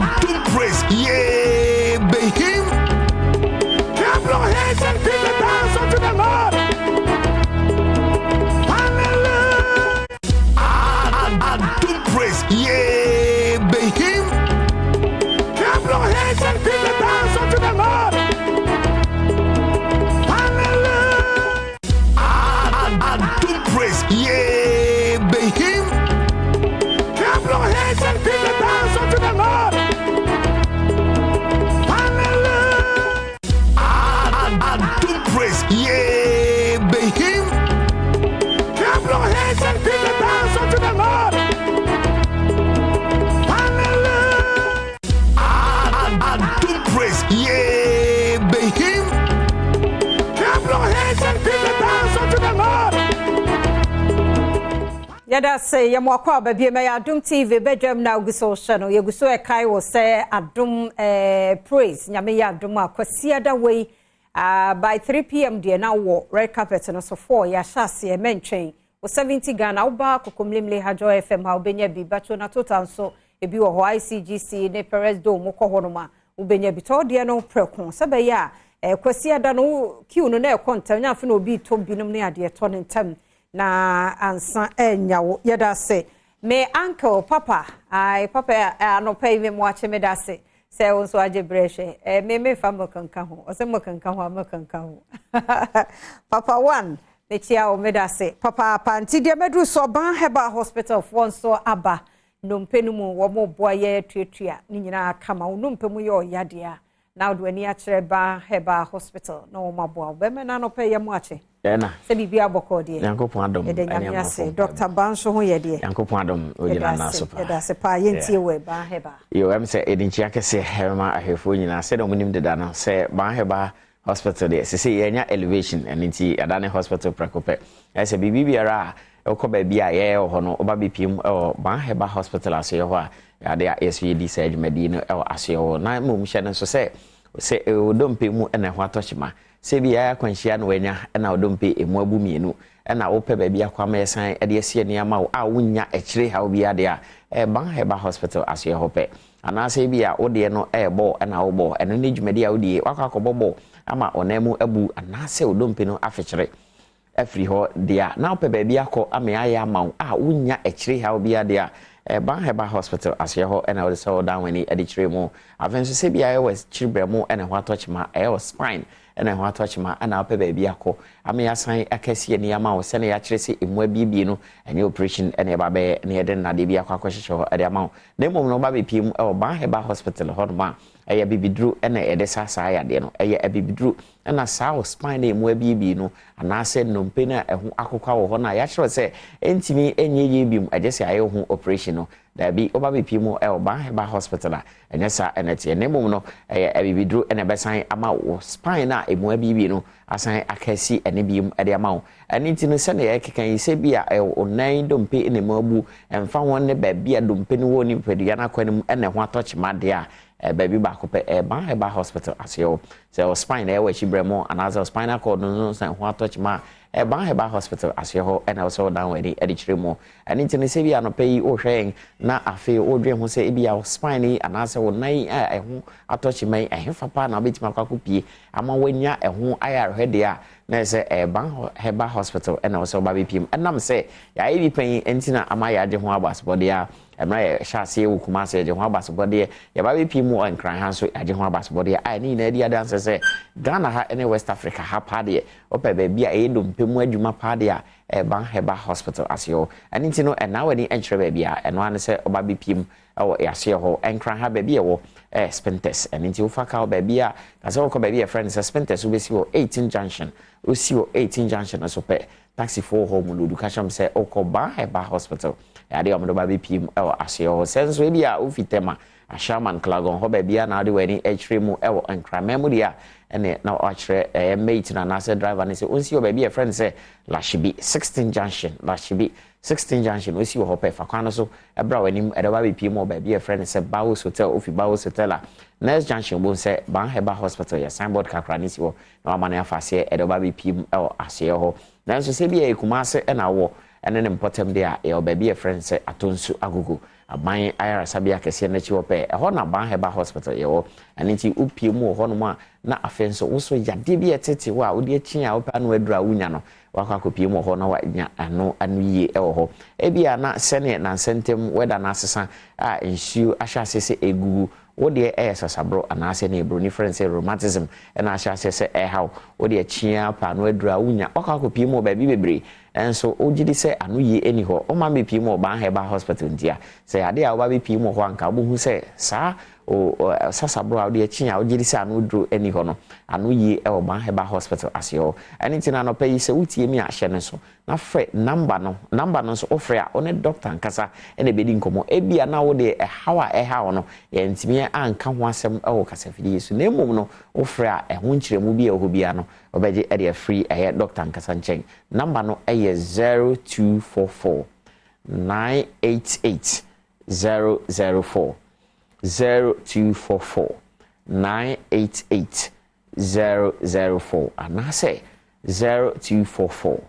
Adom Praise yɛbɛhim. Clap your hands and give the thanks unto the Lord. Hallelujah. Adom Praise yɛbɛhim. Clap your hands and give the thanks unto the Lord. Hallelujah. Adom Praise yɛbɛhim. Clap your hands and give the thanks unto the Lord. Hallelujah. Adom Praise yɛbɛhim. Clap your hands and give the thanks unto the Lord. Hallelujah. Adom Praise yɛbɛhim. Clap your hands and give the thanks unto the Lord. Yɛda sɛ yɛmo akɔ aba bie ma yɛ Adom TV bɛdwam na ogu so hyɛ no. Yɛgu so ɛkae wɔ sɛ Adom Praise, Nyame yɛ adom a, Kwasiada wei by 3 p.m. deɛ na wɔ red carpet no so. 4 yɛahyɛ aseɛ, mɛntwɛn wɔ 70 Ghana. Woba Kokomlimle ha, Joy FM ha, wobɛnya bi. Batwo na Total nso ebi wɔ hɔ, ICGC ne Perez Dome, wokɔ hɔ nom a wobɛnya bi. Tɔɔ deɛ no prɛko sɛ bɛyɛ a Kwasiada no queue no na ɛkɔ ntɛm, nya afei na obi tɔ binom ne adeɛ tɔ ne ntɛm na ansa ɛnya wo. Yɛda ase, me uncle papa. Ai papa, anɔpa yi me mo akye. Me da ase sɛ wo nso agye berɛ hwɛ. Me memfa mmɔkanka ho, ɔsɛ mmɔkanka ho a mmɔkanka ho. Papa one, mekyia wo, meda ase papaapa. Nti deɛ mɛduru so, Ɔban Herbal Hospital foɔ nso aba nnompe no mu. Wɔn boa yɛ tuatua ne nyinaa kama. Wo nnompe mu yɛ ɔyadeɛ a, na wode w'ani akyerɛ Ban Herbal Hospital na wɔn aboa wo. Bɛmɛ na anɔpɛ yɛ mo akye. Ɛna. Sɛ biribi abɔkɔ deɛ. Nyankopɔn adom. Yɛda Nyame ase. Dr. Ban nso ho yɛ deɛ. Nyankopɔn adom, ogyina na so paa. Yɛda ase paa. Yɛntie wɔ Ban Herbal. Yo, sɛ ɛde nkyia kɛseɛ ɛma ahwɛfoɔ nyinaa. Sɛdeɛ ɔmo nim deda no sɛ Ban Herbal Hospital deɛ, sese yɛnya elevation, ɛno nti yɛada hospital prɛko pɛ. Ɛsɛ biribi biara a ɛwokɔ baabi a yɛyɛ wɔ hɔ no, woba bɛpiem ɛwɔ Ban Herbal Hospital asoɛ hɔ a, yɛade a yɛso yɛdi saa dwumadie no ɛwɔ asoɛ hɔ. Na mmom hyɛ no nso sɛ ɛwɔ mu ɛna ɛho atɔ kyema, sɛ bi yɛayɛ akwanhyia na wanya ɛna ɔdompe emu abu mmienu, ɛna wopɛ baabi akɔ ama yɛsan ɛde asi nneɛma wo a wonya akyire haw bi adeɛ a, ɛban Herbal Hospital asoɛ hɔ pɛ. Anaasɛ bi a wodeɛ no ɛɛbɔ ɛna wobɔ ɛno ne dwumadi a wodie, wakɔ akɔbɔ bɔ ama ɔnan mu abu anaasɛ odompe no afekyere afiri hɔ deɛ a, na wopɛ baabi akɔ ama ayɛ ama wo a wonya akyire haw bi adeɛ a, ɛban Herbal Hospital asoɛ hɔ ɛna wode sɛ wodan w'ani de kyerɛ mu. Afei nso sɛ bi a ɛwɔ kyiribrɛ mu ɛna ɛho atɔ kyema, ɛyɛ wɔ spine ɛna ɛho atɔ kyema, ɛna wopɛ baabi akɔ ama yɛasan akɛseɛ ni ama wo sɛne yɛakyerɛ sɛ ɛmu abiebie no, ɛnyɛ operation ɛna ɛba bɛyɛ na yɛde nnadeɛ bi akɔ akɔhyehyɛ hɔ ɛde ama wo. Na mmom no, woba bɛpie mu ɛwɔ Ban Herbal Hospital hɔnom a, ɛyɛ bibiduro ɛna yɛde sa saa yadeɛ no. Ɛyɛ abibiduro ɛna saa wɔ spine no ɛmu abiebie no anaasɛ nnompe no a ɛho akokwa wɔ hɔ no a yɛakyerɛ sɛ ɛntumi ɛnyɛ yie bi mu, ɛgye sɛ ayɛ ho operation no. Daabi, woba bɛpie mu ɛwɔ Ban Herbal Hospital a, ɛnyɛ saa ɛna teɛ. Na mmom no, ɛyɛ abibiduro ɛna ɛbɛsan ama wɔ spine no a ɛmu abiebie no asan akasi ɛne biom ɛde ama wo. Ɛne nti no, sɛnea yɛkeka yi, sɛ bi a ɛwɔ onan dompe na ɛmu abu, ɛmfa ho ne baabi a dompe no wɔ nipadua no akɔ no mu ɛna ɛho atɔ kyema deɛ a, baabi baako pɛ, ɛban Herbal Hospital aseɛ hɔ. Sɛ ɛwɔ spine na ɛwɔ akyi brɛ mu anaasɛ spinal cord no sɛ ɛho atɔ kyema a, ɛban Herbal Hospital aseɛ hɔ ɛna ɛwɔ sɛ wɔdan wɔn ani ɛde kyerɛ mu. Ɛne nti no, sɛ bi anɔpɛ yi wohwɛ yɛn na afei wodwen ho sɛ ebi a spine yi anaasɛ wo nan a ɛho atɔ kyema yi, ɛhefa paa na wobɛtumi akɔ akɔpie ama woanya ɛho ayarehwɛ deɛ a, na ɛsɛ ɛban Herbal Hospital ɛna ɛwɔ sɛ woba bɛpiem. Ɛnam sɛ yɛayɛ bi pɛn nti na ama yɛagye ho abɔ asopɔdeɛ a mmerɛ yɛhyɛ aseɛ wɔ Kumase, yɛgye ho abasobɔdeɛ. Yɛba bɛpie mu wɔ Nkran ha nso, yɛagye ho abasobɔdeɛ a ɛne nyinaa di adanse sɛ Ghana ha ne West Africa ha paa deɛ, wopɛ baabi a ɛyɛ dompe mu adwuma paa deɛ a, ɛban Herbal Hospital aseɛ hɔ. Ɛno nti no, ɛna w'ani nkyerɛ baabi a ɛno ano sɛ ɔba bɛpie mu ɛwɔ yɛaseɛ hɔ. Nkran ha baabi ɛwɔ Spintex. Ɛno nti wofa ka wɔ baabi a ka sɛ wokɔ baabi a yɛfrɛ no sɛ Spintex, wobɛsi wɔ 18 Junction. Wosi wɔ 18 Junction no so pɛ, taxifoɔ hɔ mu lodu, ka kyerɛ m sɛ wokɔ Ban Herbal Hospital. Ɛade a wɔde ba bɛpie mu ɛwɔ aseɛ hɔ. Sɛ nso ebi a wofi Tɛma, Ashaman, Klagon hɔ baabi a na wode w'ani akyerɛ mu ɛwɔ Nkraman mu deɛ a, ɛne na wakyerɛ ɛyɛ mate no anaasɛ driver no sɛ ɔnsi wɔ baabi a yɛfrɛ no sɛ Lashibi 16 Junction. Lashibi 16 Junction, osi wɔ hɔ pɛ, fa kwan no so ɛbra w'anim, ɛde ba bɛpie mu wɔ baabi a yɛfrɛ no sɛ Bowes Hotel. Ofi Bowes Hotel a, next junction bo sɛ Ban Herbal Hospital, yɛ signboard kakra ne si hɔ na wama no afa aseɛ ɛde ba bɛpie mu ɛwɔ aseɛ hɔ. Nanso sɛ bi yɛ Kumase ɛna wɔ ɛne ne mpɔtam deɛ a, yɛwɔ baabi a yɛfrɛ no sɛ Atonsu Agogo. Aban Ayaresabea kɛseɛ no akyi hɔ pɛɛ, ɛhɔ na Ban Herbal Hospital yɛwɔ. Ɛno nti wopue mu wɔ hɔnom a, na afei nso wo so yadeɛ bi a ɛtete hɔ a wode akyi a wopɛ ano aduru a wonya no, wakɔ akɔpue mu wɔ hɔ na wanya ano ano yie wɔ hɔ. Ebia na sɛneɛ nansa ntam wɛda no asesa a nsuo ahyɛ aseɛ sɛ ɛgugu, wo deɛ ɛyɛ sasaborɔ anaasɛ nea buroni frɛ no sɛ rheumatism na ahyɛ aseɛ sɛ ɛreha wo, wo deɛ kyi ara pɛ ano aduru a wonya, wakɔ akɔpue mu wɔ baabi bebree. Nanso wogye di sɛ anoyie nni hɔ. Woma bɛpue mu wɔ Ban Herbal Hospital nti a, sɛ ɛyɛ adeɛ a woba bɛpue mu wɔ hɔ a, anka wobɛhu sɛ saa sasaborɔ a wode akyi a wogye di sɛ ano duro nni hɔ no, anoyie wɔ Ban Herbal Hospital aseɛ hɔ. Ɛno nti no anɔpa yi, sɛ wotie me a, hyɛ no nso na frɛ number no. Number no nso wofrɛ a, wo ne dɔkta ankasa na ɛbɛdi nkɔmmɔ. Ebia na wo deɛ ɛhaw a ɛreha wo no, yɛantumi anka ho asɛm wɔ kasafidie yi so, na mmom no wofrɛ a, ɛho nkyerɛmu bi a ɛwɔ hɔ biara no, wobɛgye de afiri ɛyɛ dɔkta ankasa nkyɛn. Number no yɛ 0244 988 004, 0244 988 004 anaasɛ 0244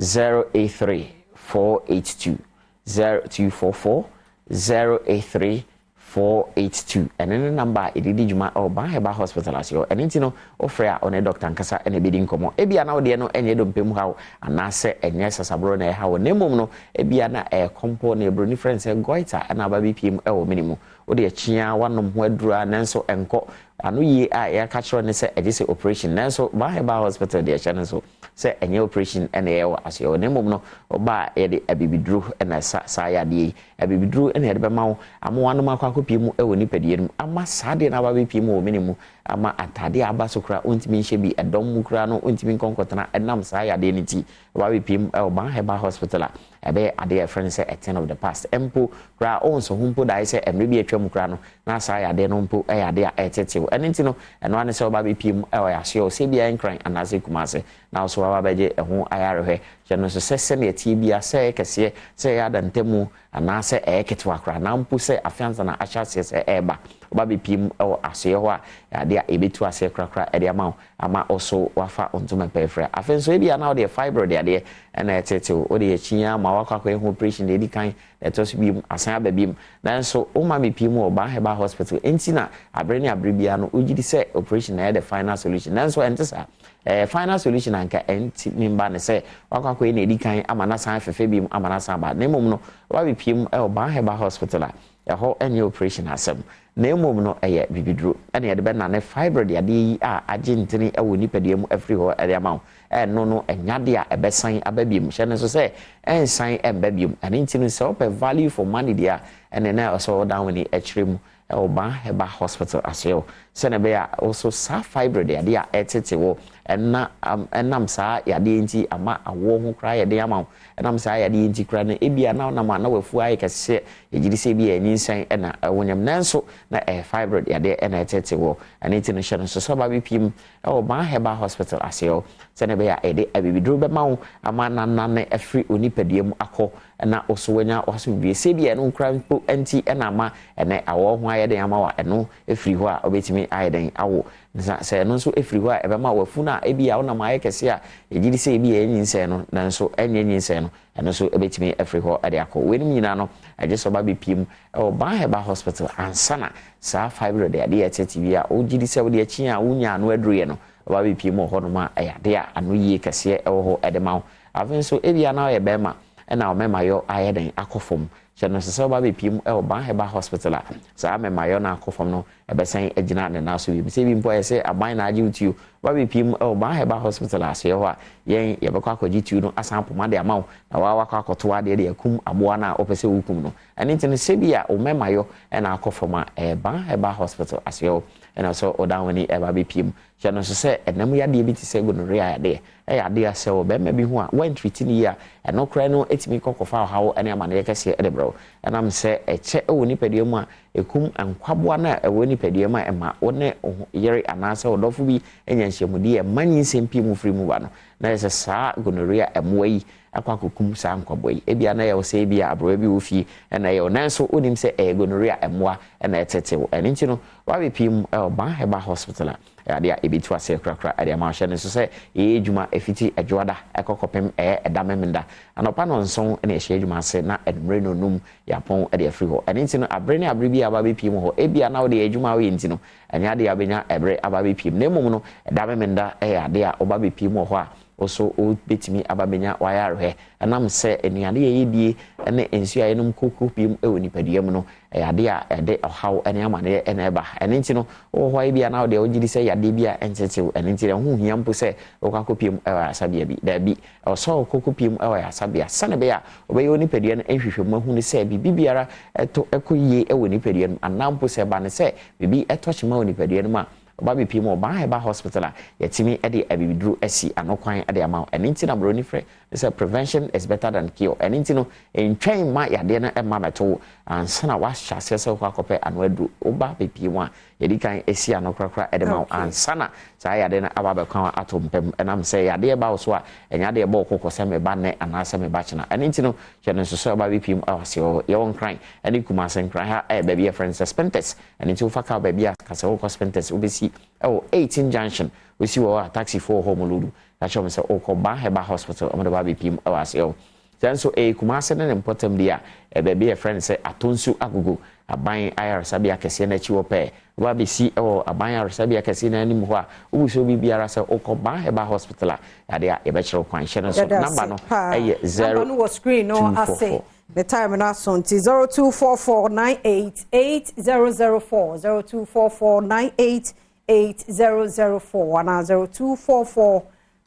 083 482, 0244 083 482. Ɛno ne number a yɛde di dwuma wɔ Ban Herbal Hospital ase hɔ. Ɛno nti no, wofrɛ a, wo ne dɔkta ankasa na ɛbɛdi nkɔmmɔ. Ebia na wo deɛ no nyɛ dompe mu haw anaasɛ ɛnyɛ sasaborɔ na ɛreha wo, na mmom no, ebia na ɛyɛ kɔmpɔ, nea buroni frɛ no sɛ goiter na aba abɛpue mu wɔ mene mu. Wo deɛ kye ara woanom ho aduru ara nanso ɛnkɔ. Ano yie a yɛaka kyerɛ wo ne sɛ ɛgye sɛ operation. Nanso Ban Herbal Hospital deɛ ɛhyɛ no nso sɛ ɛnyɛ operation na ɛyɛ wɔ asoɛ hɔ, na mmom no, woba a yɛde abibiduro na ɛsa saa yadeɛ yi. Abibiduro na yɛde bɛma wo ama woanom akɔ akɔpue mu wɔ nipadua no mu ama saa adeɛ no aba abɛpue mu wɔ mene mu ama ataadeɛ a aba so koraa wontumi nhyɛ bi, ɛdɔm mu koraa no wontumi nkɔ nkɔtena ɛnam saa yadeɛ no nti. Woba abɛpue mu wɔ Ban Herbal Hospital a, ɛbɛyɛ adeɛ a yɛfrɛ no sɛ a thing of the past. Mpo koraa wonsɔ ho mpo daeɛ sɛ mmerɛ bi a atwa mu koraa no na saa yadeɛ no mpo yɛ adeɛ a ɛretetew. Ɛno nti no, ɛno ara ne sɛ woba abɛpue mu wɔ yɛasoɛ hɔ, sɛ ebia Nkran anaasɛ Kumase, na wo nso woaba abɛgye ɛho ayarehwɛ. Hyɛ no nso sɛ sɛnea ɛteɛ biara, sɛ ɛyɛ kɛseɛ, sɛ ɛyɛ adantamu, anaasɛ ɛyɛ ketewa koraa, anaa mpo sɛ afe ansa na ahyɛ aseɛ sɛ ɛreba, woba abɛpue mu wɔ asoɛeɛ hɔ a, ɛyɛ adeɛ a yɛbɛtu aseɛ korakora de ama wo, ama wo nso woafa wo ntoma pa afira. Afei nso, ebia na wodeɛ fibroid yadeɛ na ɛretetew wo, wode akyi ara ma woakɔ akɔyɛ ho operation deɛ ɛdi kan, deɛ ɛtɔ so biom, asan aba biom. Nanso woma mepue mu wɔ Ban Herbal Hospital, enti na abere ne abere biara no wogye di sɛ operation na ɛyɛ the final solution. Nanso ɛnte saa. Ɛyɛ final solution a anka ɛntumi mba ne sɛ wakɔ akɔyɛ nea edi kan ama no asan afɛfɛ biom ama no asan aba. Na mmom no, wabepue mu wɔ Ban Herbal Hospital a ɛhɔ nyɛ operation asɛm. Na mmom no ɛyɛ bibiduro na yɛde bɛnane fibroid yadeɛ yi a agye ntini wɔ nipadua mu afiri hɔ de ama wo. Ɛno no ɛnyɛ adeɛ a ɛbɛsan aba biom. Hyɛ no nso sɛ ɛnsan mba biom. Ɛno nti no sɛ wopɛ value for money deɛ a, ɛnneɛ na ɛwɔ sɛ wodan w'ani kyerɛ mu wɔ Ban Herbal Hospital asoɛe hɔ sɛnea ɛbɛyɛ a wo nso saa fibroid yadeɛ a ɛretete wo na ɛnam saa yadeɛ yi nti ama awoɔ ho koraa ayɛ den ama wo. Ɛnam saa yadeɛ yi nti koraa no ebia na wonam a na w'afuo ayɛ kɛseɛ, yɛgye di sɛ ebia ɛyɛ nyinsɛn na wonyam nanso na ɛyɛ fibroid yadeɛ na ɛretete wo. Ɛno nti no hyɛ no nso sɛ ɔba bɛpue mu wɔ Ban Herbal Hospital asoɛe hɔ sɛnea ɛbɛyɛ a yɛde abibiduro bɛma wo ama no anane afiri wo nipadua mu akɔ na wo so woanya w'asomdwoeɛ. Sɛ ebia ɛno koraa mpo nti na ama ɛnnɛ awɔ ho ayɛ den ama wo a, ɛno firi hɔ a wobɛtumi ayɛ dɛn awo. Na sɛ ɛno nso firi hɔ a, ɛbɛma w'afunu a ebia wonam ayɛ kɛseɛ a yɛgye di sɛ ebia ɛyɛ nyinsɛn no, nanso ɛnyɛ nyinsɛn no, ɛno nso bɛtumi afiri hɔ de akɔ. Weinom nyinaa no, ɛgye sɛ woba bɛpue mu wɔ Ban Herbal Hospital ansa na saa fibroid adeɛ a ɛtete bi a wogye di sɛ wode akyi a wonnya ano aduruiɛ no, woba bɛpue mu wɔ hɔnom a, ɛyɛ adeɛ a ano yie kɛseɛ wɔ hɔ de ma wo. Afei nso, ebia na woyɛ barima na wo mɛmayɔ ayɛ dɛn akɔ fam. Hyɛ no nso sɛ woba bɛpue mu wɔ Ban Herbal Hospital a, saa mɛmayɔ no a akɔ fam no, ɛbɛsan agyina ne nan so bio. Sɛ ebi mpo ayɛ sɛ aban na agye wo tuo, woba bɛpue mu wɔ Ban Herbal Hospital a asoɛeɛ hɔ a, yɛn yɛbɛkɔ akɔgye tuo no asan apoma de ama wo, na wo ara woakɔ akɔto w'adeɛ de akum aboa no a wopɛ sɛ wokum no. Ɛno nti no, sɛ bi a wo mɛmayɔ na akɔ fam a, ɛyɛ Ban Herbal Hospital asoɛeɛ hɔ na ɛsɛ sɛ wodan w'ani ba bɛpue mu. Hyɛ no nso sɛ ɛnam yadeɛ bi te sɛ gonorrhea yadeɛ yɛ adeɛ a sɛ wɔ barima bi ho a woantriti no yie a, ɛno koraa no tumi kɔ kɔfa ɔhaw ne amaneɛ kɛseɛ de brɛ wo. Ɛnam sɛ ɛkyɛ wɔ nipadua mu a, ɛkum nkwaboa no a ɛwɔ nipadua mu a ɛma wo ne wo yere anaasɛ wo dɔfo bi nya nhyiamudie a ɛma nyinsɛn pii mu firi mu ba no. Na kyerɛ sɛ saa gonorrhea mmoa yi Akɔ akɔkum saa nkwaboa yi. Ebia na ɛyɛ wo sɛ ebia aberewa bi wɔ fie na ɛyɛ wo, nanso wonim sɛ ɛyɛ gonorrhea mmoa na ɛtete wo. Ɛno nti no, woabɛpue mu wɔ Ban Herbal Hospital a, ɛyɛ adeɛ a ɛbɛtu aseɛ korakora de ama wo. Hyɛ no nso sɛ yɛyɛ adwuma ɛfiti Adwoada ɛkɔ kɔpem ɛyɛ ɛda Memenda. Anɔpa nnɔnson na yɛhyɛ adwuma ase na anwummere nnɔnnum yɛapɔn de afiri hɔ. Ɛno nti no, abere ne abere bi a woaba abɛpue mu hɔ, ebia na wode adwuma a woyɛ nti no, ɛnyɛ adeɛ a wobɛnya ɛberɛ aba abɛpue mu. Na mmom no, ɛda Memenda yɛ adeɛ a woba bɛpue mu wɔ hɔ a, Wo nso wobɛtumi aba abɛnya w'ayarehwɛ. Ɛnam sɛ nnuane a yɛdie ne nsuo a yɛnom kɔkɔ piem wɔ nipadua mu no, ɛyɛ adeɛ a ɛde ɔhaw ne amaneɛ na ɛba. Ɛno nti no, wowɔ hɔ a ebia na wo deɛ wogye di sɛ yadeɛ bi a ɛntete wo, ɛno nti ɛho nhia mpo sɛ wokɔ akɔpiem wɔ ayaresabea bi. Daabi, ɛwɔ sɛ wokɔkɔpiem wɔ ayaresabea sɛdeɛ ɛbɛyɛ a wobɛyɛ wo nipadua no nhwehwɛmu ahunu sɛ biribi biara tɔ kɔ yie wɔ nipadua no mu anaa mpo sɛ ɛba no sɛ biribi tɔ kyema wɔ nipadua no mu a, Ɔba bepie mu ɔbaa ɛba hospital a yɛtumi de abibiduro asi ano kwan de ama wo. Ɛno nti na broni frɛ no sɛ prevention is better than cure. Ɛno nti no ntwɛn mma yadeɛ no mma mɛto wo ansa na woahyɛ aseɛ sɛ wokɔ akɔpɛ ano aduro. Woba bepie mu a yɛdi kan si ano korakora de ma wo ansa na saa yadeɛ no aba abɛka wo ato mpa mu. Ɛnam sɛ yadeɛ ba wo so a ɛnyɛ adeɛ ɛbɔ wo kɔkɔ sɛ meba nnɛ anaasɛ meba kyena. Ɛno nti no hyɛ no nso sɛ woba bepie mu wɔ aseɛ hɔ. Yɛwɔ Nkran ne Kumase. Nkran ha ɛyɛ baabi a yɛfrɛ no sɛ Spintex. Ɛno nti wofa car baabi a ka sɛ wokɔ Spintex wobɛsi wɔ 18 junction wosi wɔ hɔ a taxi foɔ wɔ hɔ wɔn lodu ka kyerɛ wɔn sɛ wokɔ Ban Herbal Hospital wɔn de ba abɛpiem wɔ aseɛ hɔ. Sɛ nso ɛyɛ Kumase ne ne mpɔtam deɛ a baabi a yɛfrɛ no sɛ Atonsu Agogo aban ayaresabea kɛseɛ no akyi hɔ pɛɛ woba abɛsi wɔ aban ayaresabea kɛseɛ no anim hɔ a wobu sɛ obi biara sɛ wokɔ Ban Herbal Hospital a adeɛ a yɛbɛkyerɛ wo kwan hyɛ no nso Yɛda number ase no paa. ɛyɛ Number no wɔ screen no ase. 0244. Me time no aso nti 0244988004, 0244988004 anaa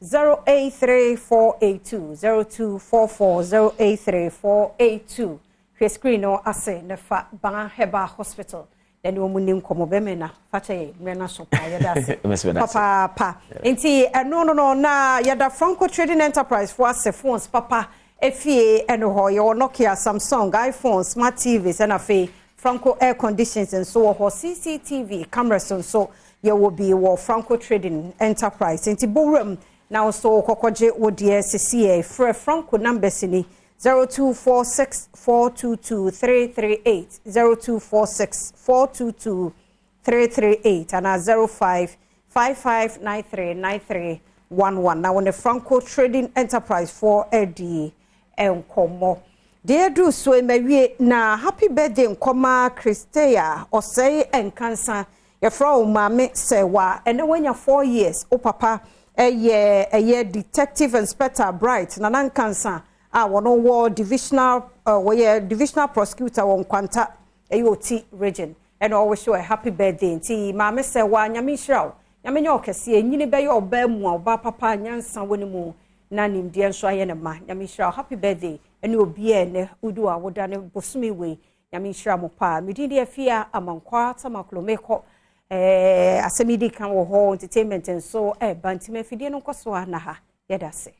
0244083482, 0244083482. Hwɛ screen no ase na fa Ban Herbal Hospital na ne wɔn ni nkɔmmɔ. Bɛmɛ na fakyɛ yɛ mmerɛ no aso paa, yɛda ase papaapa. Nti ɛno no na yɛda Franco Trading Enterprise fo ase. Phones papa efie ɛno hɔ, yɛwɔ Nokia, Samsung, iPhone, smart TVs, ɛna afei Franco air conditions nso wɔ hɔ, CCTV cameras nso yɛwɔ bi wɔ Franco Trading Enterprise. Nti bowuram na nso kɔkɔgye wo deɛ sisi yɛ. Frɛ Franco numbers ni: 0246 422 338, 0246 422 338 ana 05 5593 9311 na wɔne Franco Trading Enterprise foɔ adi nkɔmmɔ. Deɛ ɛduru so mawie na happy birthday nkɔma Christea Ɔsɛe Nkansa. Yɛfrɛ wo maame sɛ wa ɛnɛ wanya 4 years. Wo papa ɛyɛ Detective Inspector Bright Nana Nkansa a wɔn wɔ divisional wɔyɛ divisional prosecutor wɔ Nkwanta, ɛyɛ Oti Region, ɛna ɔwɔ so a happy birthday. Nti maame sɛ wa, Nyame nhyira wo, Nyame nyɛ ɔkɛseɛ, nyini bɛyɛ ɔbaa mu a ɔbaa papa, nyansa wɔ ne mu na nimdeɛ nso ayɛ ne ma. Nyame nhyira wo, happy birthday. Ɛne obiara ɛnɛ wodi a woda ne bosome wei, Nyame nhyira mo paa. Medin de Afia Amankwa Tamaklo. Mekɔ asɛm yi di kan wɔ hɔ, entertainment nso ɛɛba, nti mafidie no nkɔ so a na ha yɛda ase.